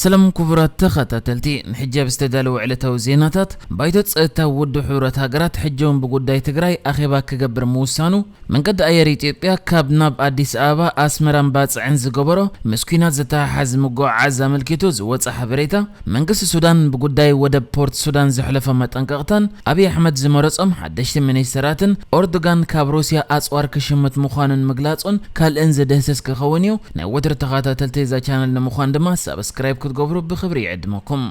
ሰላም ክቡራት ተኸታተልቲ፣ ንሕጂ ኣብ ዝተዳለወ ዕለታዊ ዜናታት፣ ባይቶ ጸጥታ ውድብ ሕቡራት ሃገራት ሕጂ እውን ብጉዳይ ትግራይ ኣኼባ ክገብር ምውሳኑ፣ መንገዲ ኣየር ኢትዮጵያ ካብ ናብ ኣዲስ ኣበባ ኣስመራን ባጽዕን ዝገበሮ ምስ ኲናት ዝተሓሓዝ ምጉዕዓዝ ኣመልኪቱ ዝወጸ ሓበሬታ፣ መንግስቲ ሱዳን ብጉዳይ ወደብ ፖርት ሱዳን ዘሕለፎ መጠንቀቕታን ኣብይ ኣሕመድ ዝመረጾም ሓደሽቲ ሚኒስተራትን ኦርዶጋን ካብ ሩስያ ኣጽዋር ክሽምት ምዃኑን ምግላጹን ካልእን ዝድህስስ ክኸውን እዩ። ናይ ወትሩ ተኸታተልቲ እዛ ቻነል ንምዃን ድማ ሳብስክራይብ ክትገብሩ ብኽብሪ ይዕድመኩም።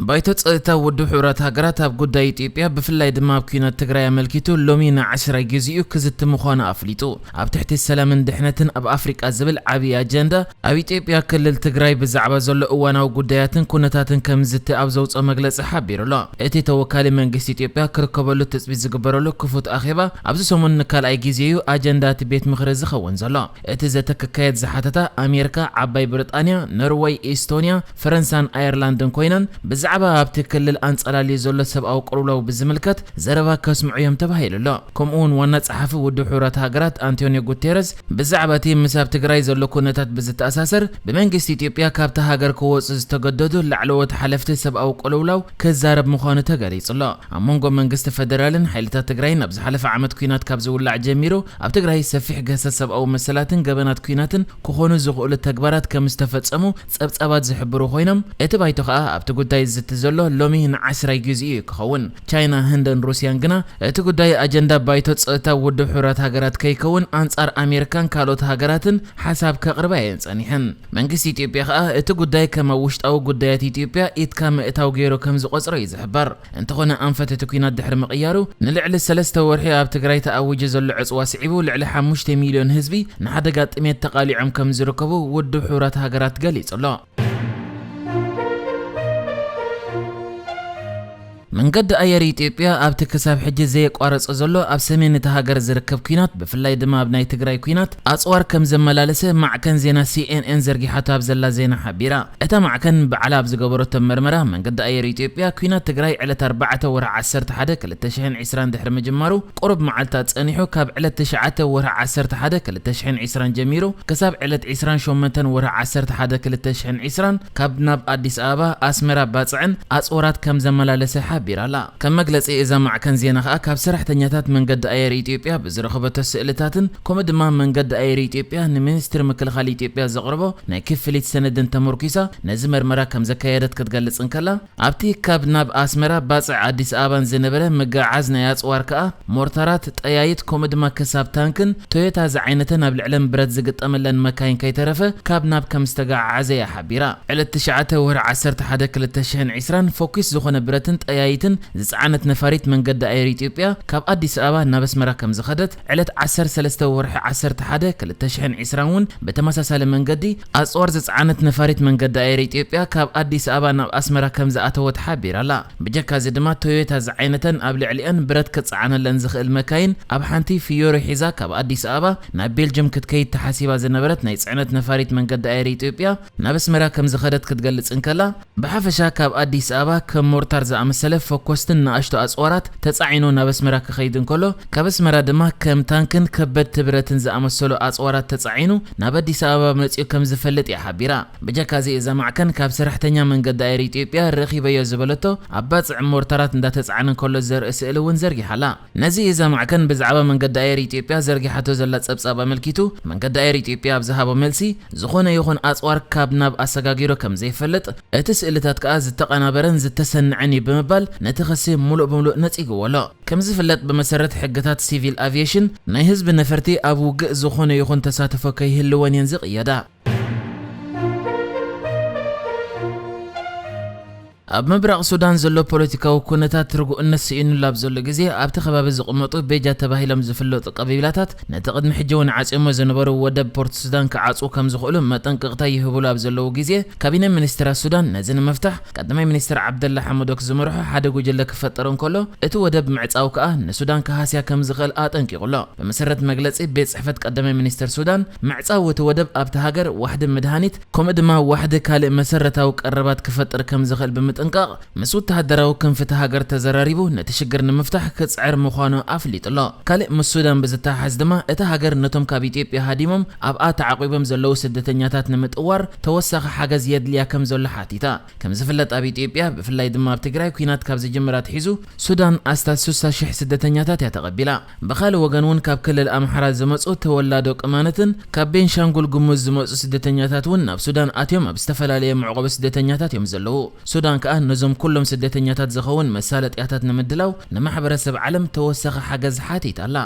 ባይቶ ጸጥታ ውድብ ሕቡራት ሃገራት ኣብ ጉዳይ ኢትዮጵያ ብፍላይ ድማ ኣብ ኲናት ትግራይ ኣመልኪቱ ሎሚ ንዓስራይ ግዜኡ ክዝቲ ምዃኑ ኣፍሊጡ። ኣብ ትሕቲ ሰላምን ድሕነትን ኣብ ኣፍሪቃ ዝብል ዓብዪ ኣጀንዳ ኣብ ኢትዮጵያ ክልል ትግራይ ብዛዕባ ዘሎ እዋናዊ ጉዳያትን ኩነታትን ከምዝቲ ኣብ ዘውፅኦ መግለፂ ሓቢሩ ኣሎ። እቲ ተወካሊ መንግስቲ ኢትዮጵያ ክርከበሉ ትፅቢት ዝግበረሉ ክፉት ኣኼባ ኣብዚ ሰሙን ንካልኣይ ግዜኡ ኣጀንዳ እቲ ቤት ምኽሪ ዝኸውን ዘሎ። እቲ ዘተ ክካየድ ዝሓተታ ኣሜሪካ፣ ዓባይ ብሪጣንያ፣ ኖርወይ፣ ኢስቶንያ፣ ፈረንሳን ኣየርላንድን ኮይነን ብዛዕባ ኣብቲ ክልል ኣንጸላልዩ ዘሎ ሰብኣዊ ቅልውላው ብዝምልከት ዘረባ ከስምዑ እዮም ተባሂሉ ኣሎ። ከምኡ እውን ዋና ጸሓፊ ውድብ ሕቡራት ሃገራት ኣንቶኒዮ ጉቴረስ ብዛዕባ እቲ ምስ ኣብ ትግራይ ዘሎ ኩነታት ብዝተኣሳሰር ብመንግስቲ ኢትዮጵያ ካብታ ሃገር ክወጹ ዝተገደዱ ላዕለዎት ሓለፍቲ ሰብኣዊ ቅልውላው ክዛረብ ምዃኑ ተገሊጹ ኣሎ። ኣብ መንጎ መንግስቲ ፈደራልን ሓይልታት ትግራይን ኣብ ዝሓለፈ ዓመት ኲናት ካብ ዝውላዕ ጀሚሩ ኣብ ትግራይ ሰፊሕ ግህሰት ሰብኣዊ መሰላትን ገበናት ኲናትን ክኾኑ ዝኽእሉ ተግባራት ከም ዝተፈጸሙ ጸብጻባት ዝሕብሩ ኮይኖም፣ እቲ ባይቶ ከኣ ኣብቲ ጉዳይ ዝዝቲ ዘሎ ሎሚ ንዓስራይ ግዜኡ እዩ ክኸውን። ቻይና፣ ህንድን ሩስያን ግና እቲ ጉዳይ ኣጀንዳ ባይቶ ጸጥታ ውድብ ሕቡራት ሃገራት ከይከውን ኣንጻር ኣሜሪካን ካልኦት ሃገራትን ሓሳብ ከቕርባ እየን ጸኒሐን። መንግስቲ ኢትዮጵያ ከኣ እቲ ጉዳይ ከም ኣብ ውሽጣዊ ጉዳያት ኢትዮጵያ ኢድካ ምእታው ገይሩ ከም ዝቖጽሮ እዩ ዝሕበር። እንተኾነ ኣንፈት እቲ ኲናት ድሕሪ ምቕያሩ ንልዕሊ ሰለስተ ወርሒ ኣብ ትግራይ ተኣዊጁ ዘሎ ዕጽዋ ስዒቡ ልዕሊ ሓሙሽተ ሚልዮን ህዝቢ ንሓደጋ ጥሜት ተቓሊዖም ከም ዝርከቡ ውድብ ሕቡራት ሃገራት ገሊጹ ኣሎ። መንገዲ ኣየር ኢትዮጵያ ኣብቲ ክሳብ ሕጂ ዘየቋረጸ ዘሎ ኣብ ሰሜን እታ ሃገር ዝርከብ ኲናት፣ ብፍላይ ድማ ኣብ ናይ ትግራይ ኲናት ኣጽዋር ከም ዘመላለሰ ማዕከን ዜና ሲኤንኤን ዘርጊሓቶ ኣብ ዘላ ዜና ሓቢራ። እታ ማዕከን ባዕላ ኣብ ዝገበረቶ መርመራ፣ መንገዲ ኣየር ኢትዮጵያ ኲናት ትግራይ ዕለት ኣርባዕተ ወርሒ ዓሰርተ ሓደ ክልተ ሽሕን ዕስራን ድሕሪ ምጅማሩ ቁሩብ መዓልታት ጸኒሑ፣ ካብ ዕለት ትሽዓተ ወርሒ ዓሰርተ ሓደ ክልተ ሽሕን ዕስራን ጀሚሩ ክሳብ ዕለት ዕስራን ሸሞንተን ወርሒ ዓሰርተ ሓደ ክልተ ሽሕን ዕስራን ካብ ናብ ኣዲስ ኣበባ፣ ኣስመራ ባጽዕን ኣጽዋራት ከም ዘመላለሰ ሓቢራ ኣላ። ከም መግለጺ እዛ ማዕከን ዜና ከኣ፣ ካብ ሰራሕተኛታት መንገዲ ኣየር ኢትዮጵያ ብዝረኸበቶ ስእልታትን ከምኡ ድማ መንገዲ ኣየር ኢትዮጵያ ንሚኒስትሪ ምክልኻል ኢትዮጵያ ዘቕረቦ ናይ ክፍሊት ሰነድን ተመርኲሳ ነዚ መርመራ ከም ዘካየደት ክትገልጽ እንከላ፣ ኣብቲ ካብ ናብ ኣስመራ ባጽዕ ኣዲስ ኣበባን ዝነበረ ምግዕዓዝ ናይ ኣጽዋር ከኣ ሞርታራት፣ ጠያይት ከምኡ ድማ ክሳብ ታንክን ቶዮታ ዝዓይነተን ኣብ ልዕለን ብረት ዝግጠመለን መካይን ከይተረፈ ካብ ናብ ከም ዝተገዓዓዘ እያ ሓቢራ። ዕለት ትሽዓተ ወርሒ ዓሰርተ ሓደ ክልተ ሽሕን ዕስራን ፈኲስ ዝኾነ ብረትን ጠያይትን ዝጸዓነት ነፋሪት መንገዲ ኣየር ኢትዮጵያ ካብ ኣዲስ ኣበባ ናብ ኣስመራ ከም ዝኸደት፣ ዕለት ዓሰርተ ሰለስተ ወርሒ ዓሰርተ ሓደ ክልተ ሽሕን ዕስራን እውን ብተመሳሳሊ መንገዲ ኣጽዋር ዝጸዓነት ነፋሪት መንገዲ ኣየር ኢትዮጵያ ካብ ኣዲስ ኣበባ ናብ ኣስመራ ከም ዝኣተወት ሓቢራ ኣላ። ብጀካ እዚ ድማ ቶዮታ ዝዓይነተን ኣብ ልዕሊአን ብረት ክጸዓነለን ዝኽእል መካይን ኣብ ሓንቲ ፍዮሪ ሒዛ ካብ ኣዲስ ኣበባ ናብ ቤልጅም ክትከይድ ተሓሲባ ዝነበረት ናይ ጽዕነት ነፋሪት መንገዲ ኣየር ኢትዮጵያ ናብ ኣስመራ ከም ዝኸደት ክትገልጽ እንከላ፣ ብሓፈሻ ካብ ኣዲስ ኣበባ ከም ሞርታር ዝኣመሰለ ፈኮስትን ንኣሽቱ ኣጽዋራት ተጻዒኑ ናብ ኣስመራ ክኸይድ እንከሎ፣ ካብ ኣስመራ ድማ ከም ታንክን ከበድቲ ብረትን ዝኣመሰሉ ኣጽዋራት ተጻዒኑ ናብ ኣዲስ ኣበባ መጺኡ ከም ዝፈልጥ እያ ሓቢራ። ብጀካ እዚ እዛ ማዕከን ካብ ሰራሕተኛ መንገዲ ኣየር ኢትዮጵያ ረኺበዮ ዝበለቶ ኣብ ባጽዕ ሞርታራት እንዳተጻዕነ እንከሎ ዘርኢ ስእሊ እውን ዘርጊሓ ኣላ። ነዚ እዛ ማዕከን ብዛዕባ መንገዲ ኣየር ኢትዮጵያ ዘርጊሓቶ ዘላ ጸብጻብ ኣመልኪቱ፣ መንገዲ ኣየር ኢትዮጵያ ኣብ ዝሃቦ መልሲ፣ ዝኾነ ይኹን ኣጽዋር ካብ ናብ ኣሰጋጊሩ ከም ዘይፈልጥ፣ እቲ ስእልታት ከኣ ዝተቐናበረን ዝተሰንዐን እዩ ብምባል ነቲ ክሲ ምሉእ ብምሉእ ነጺግዎ ኣሎ። ከም ዝፍለጥ ብመሰረት ሕግታት ሲቪል ኣቪየሽን ናይ ህዝቢ ነፈርቲ ኣብ ውግእ ዝኾነ ይኹን ተሳትፎ ከይህልወን እየን ዝቕየዳ። ኣብ ምብራቕ ሱዳን ዘሎ ፖለቲካዊ ኩነታት ርጉእነት ስኢኑሉ ኣብ ዘሎ ግዜ ኣብቲ ከባቢ ዝቕመጡ ቤጃ ተባሂሎም ዝፍለጡ ቀቢላታት ነቲ ቅድሚ ሕጂ እውን ዓጽዮሞ ዝነበሩ ወደብ ፖርት ሱዳን ክዓጽዉ ከም ዝኽእሉ መጠንቀቕታ ይህብሉ ኣብ ዘለዉ ግዜ ካቢነ ሚኒስትራት ሱዳን ነዚ ንምፍታሕ ቀዳማይ ሚኒስትር ዓብደላ ሓመዶክ ዝመርሖ ሓደ ጉጅለ ክፈጠር እንከሎ እቲ ወደብ ምዕጻው ከኣ ንሱዳን ክሃስያ ከም ዝኽእል ኣጠንቂቑ ኣሎ። ብመሰረት መግለጺ ቤት ጽሕፈት ቀዳማይ ሚኒስትር ሱዳን ምዕጻው እቲ ወደብ ኣብቲ ሃገር ዋሕዲ መድሃኒት ከምኡ ድማ ዋሕዲ ካልእ መሰረታዊ ቀረባት ክፈጥር ከም ዝኽእል ብምጥቃስ ብምጥንቃቕ ምስ ወተሃደራዊ ክንፊ እታ ሃገር ተዘራሪቡ ነቲ ሽግር ንምፍታሕ ክጽዕር ምዃኑ ኣፍሊጡ ኣሎ። ካልእ ምስ ሱዳን ብዝተሓሓዝ ድማ እታ ሃገር ነቶም ካብ ኢትዮጵያ ሃዲሞም ኣብኣ ተዓቑቦም ዘለዉ ስደተኛታት ንምጥዋር ተወሳኺ ሓገዝ የድልያ ከም ዘሎ ሓቲታ። ከም ዝፍለጥ ኣብ ኢትዮጵያ ብፍላይ ድማ ኣብ ትግራይ ኲናት ካብ ዝጅምር ኣትሒዙ ሱዳን ኣስታት ስሳ ሽሕ ስደተኛታት እያ ተቐቢላ። ብኻልእ ወገን እውን ካብ ክልል ኣምሓራ ዝመጹ ተወላዶ ቅማንትን ካብ ቤንሻንጉል ጉሙዝ ዝመጹ ስደተኛታት እውን ናብ ሱዳን ኣትዮም ኣብ ዝተፈላለየ መዕቆቢ ስደተኛታት እዮም ዘለዉ። ሱዳን ከኣ ነዞም ኩሎም ስደተኛታት ዝኸውን መሳለጥያታት ንምድላው ንማሕበረሰብ ዓለም ተወሳኺ ሓገዝ ሓቲታ ኣላ።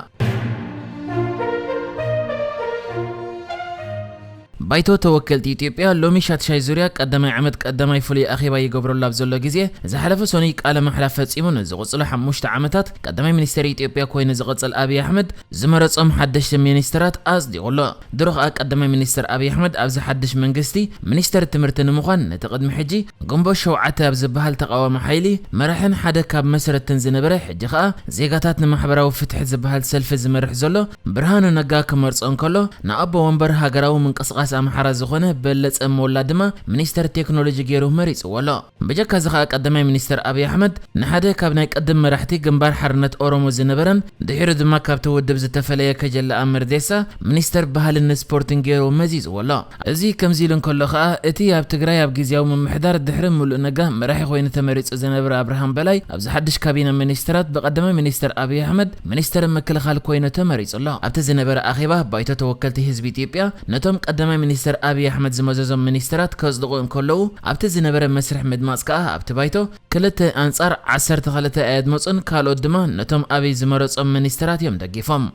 ባይቶ ተወከልቲ ኢትዮጵያ ሎሚ ሻድሻይ ዙርያ ቀዳማይ ዓመት ቀዳማይ ፍሉይ ኣኼባ ይገብረሉ ኣብ ዘሎ ግዜ፣ ዝሓለፈ ሰኑይ ቃለ ማሕላ ፈጺሙ ንዝቕጽሉ ሓሙሽተ ዓመታት ቀዳማይ ሚኒስተር ኢትዮጵያ ኮይኑ ዝቕጽል ኣብይ ኣሕመድ ዝመረጾም ሓደሽቲ ሚኒስተራት ኣጽዲቑ ኣሎ። ድሮ ከኣ ቀዳማይ ሚኒስተር ኣብይ ኣሕመድ ኣብዚ ሓድሽ መንግስቲ ሚኒስተር ትምህርቲ ንምዃን ነቲ ቅድሚ ሕጂ ግንቦት ሸውዓተ ኣብ ዝበሃል ተቓዋሚ ሓይሊ መራሕን ሓደ ካብ መስረትን ዝነበረ፣ ሕጂ ከኣ ዜጋታት ንማሕበራዊ ፍትሒ ዝበሃል ሰልፊ ዝመርሕ ዘሎ ብርሃኑ ነጋ ክመርጾ እንከሎ፣ ንኣቦ ወንበር ሃገራዊ ምንቅስቓስ ኣምሓራ ዝኾነ በለጸ ሞላ ድማ ሚኒስተር ቴክኖሎጂ ገይሩ መሪጽዎ ኣሎ። ብጀካ እዚ ከኣ ቀዳማይ ሚኒስተር ኣብይ ኣሕመድ ንሓደ ካብ ናይ ቅድም መራሕቲ ግንባር ሓርነት ኦሮሞ ዝነበረን ድሒሩ ድማ ካብቲ ውድብ ዝተፈለየ ከጀላ መርዴሳ ሚኒስተር ባህልን ስፖርትን ገይሩ መዚዝዎ ኣሎ። እዚ ከምዚ ኢሉ እንከሎ ከኣ እቲ ኣብ ትግራይ ኣብ ግዝያዊ ምምሕዳር ድሕሪ ሙሉእ ነጋ መራሒ ኮይኑ ተመሪጹ ዝነበረ ኣብርሃም በላይ ኣብዚ ሓድሽ ካቢነ ሚኒስተራት ብቀዳማይ ሚኒስተር ኣብይ ኣሕመድ ሚኒስተር ምክልኻል ኮይኑ ተመሪጹ ኣሎ። ኣብቲ ዝነበረ ኣኼባ ባይቶ ተወከልቲ ህዝቢ ኢትዮጵያ ነቶም ቀዳማይ ሚኒስተር ኣብይ ኣሕመድ ዝመዘዞም ሚኒስተራት ከጽድቑ እንከለዉ ኣብቲ ዝነበረ መስርሕ ምድማጽ ከኣ ኣብቲ ባይቶ ክልተ ኣንጻር ዓሰርተ ክልተ ኣየድመጹን ካልኦት ድማ ነቶም ኣብይ ዝመረጾም ሚኒስተራት እዮም ደጊፎም።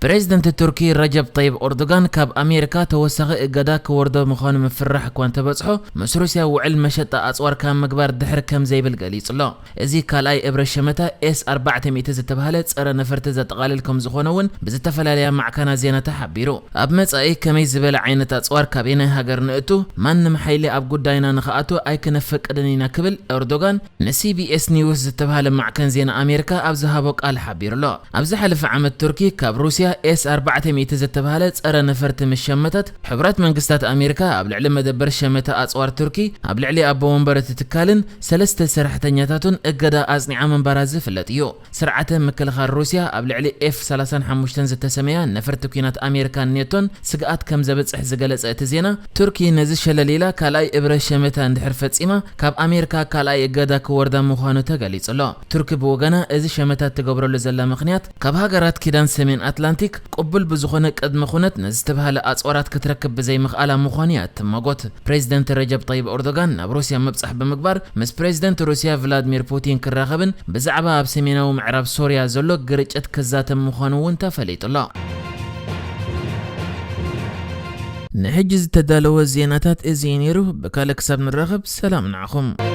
ፕሬዝደንት ቱርኪ ረጀብ ጠይብ ኦርዶጋን ካብ ኣሜሪካ ተወሳኺ እገዳ ክወርዶ ምዃኑ ምፍርራሕ እኳ እንተበጽሖ፣ ምስ ሩስያ ውዕል መሸጣ ኣጽዋር ካብ ምግባር ድሕር ከም ዘይብል ገሊጹ ኣሎ። እዚ ካልኣይ እብረ ሸመታ ኤስ ኣርባዕተ ሚእቲ ዝተባህለ ጸረ ነፈርቲ ዘጠቓልል ከም ዝኾነ እውን ብዝተፈላለያ ማዕከናት ዜና ተሓቢሩ። ኣብ መጻኢ ከመይ ዝበለ ዓይነት ኣጽዋር ካበየናይ ሃገር ንእቱ፣ ማንም ሓይሊ ኣብ ጉዳይና ንኽኣቱ ኣይክነፈቅድን ኢና ክብል ኦርዶጋን ንሲቢኤስ ኒውስ ዝተባህለ ማዕከን ዜና ኣሜሪካ ኣብ ዝሃቦ ቃል ሓቢሩ ኣሎ። ኣብ ዝሓለፈ ዓመት ቱርኪ ካብ ሩስያ ኤስ ኣርባዕተ ሚእቲ ዝተባህለ ጸረ ነፈርቲ ምስ ሸመተት፣ ሕቡራት መንግስታት ኣሜሪካ ኣብ ልዕሊ መደበር ሸመተ ኣጽዋር ቱርኪ፣ ኣብ ልዕሊ ኣቦ ወንበር እቲ ትካልን ሰለስተ ሰራሕተኛታቱን እገዳ ኣጽኒዓ ምንባራ ዝፍለጥ እዩ። ስርዓተ ምክልኻል ሩስያ ኣብ ልዕሊ ኤፍ ሰላሳን ሓሙሽተን ዝተሰመያ ነፈርቲ ኲናት ኣሜሪካን ኔቶን ስግኣት ከም ዘብጽሕ ዝገለጸ እቲ ዜና፣ ቱርኪ ነዚ ሸለል ኢላ ካልኣይ እብረ ሸመታ እንድሕር ፈጺማ፣ ካብ ኣሜሪካ ካልኣይ እገዳ ክወርዳ ምዃኑ ተገሊጹ ኣሎ። ቱርኪ ብወገና እዚ ሸመታ ትገብረሉ ዘላ ምኽንያት፣ ካብ ሃገራት ኪዳን ሰሜን ኣትላንቲክ ቅቡል ብዝኾነ ቅድመ ኩነት ነዝተባህለ ኣጽዋራት ክትረክብ ብዘይምኽኣላ ምዃኑ እያ እትማጎት። ፕሬዝደንት ረጀብ ጠይብ ኦርዶጋን ናብ ሩስያ ምብጻሕ ብምግባር፣ ምስ ፕሬዝደንት ሩስያ ቭላድሚር ፑቲን ክራኸብን ብዛዕባ ኣብ ሰሜናዊ ምዕራብ ሶርያ ዘሎ ግርጭት ክዛተም ምዃኑ እውን ተፈሊጡ ኣሎ። ንሕጂ ዝተዳለወ ዜናታት እዚ እዩ ነይሩ። ብካልእ ክሳብ ንራኸብ፣ ሰላም ንዓኹም።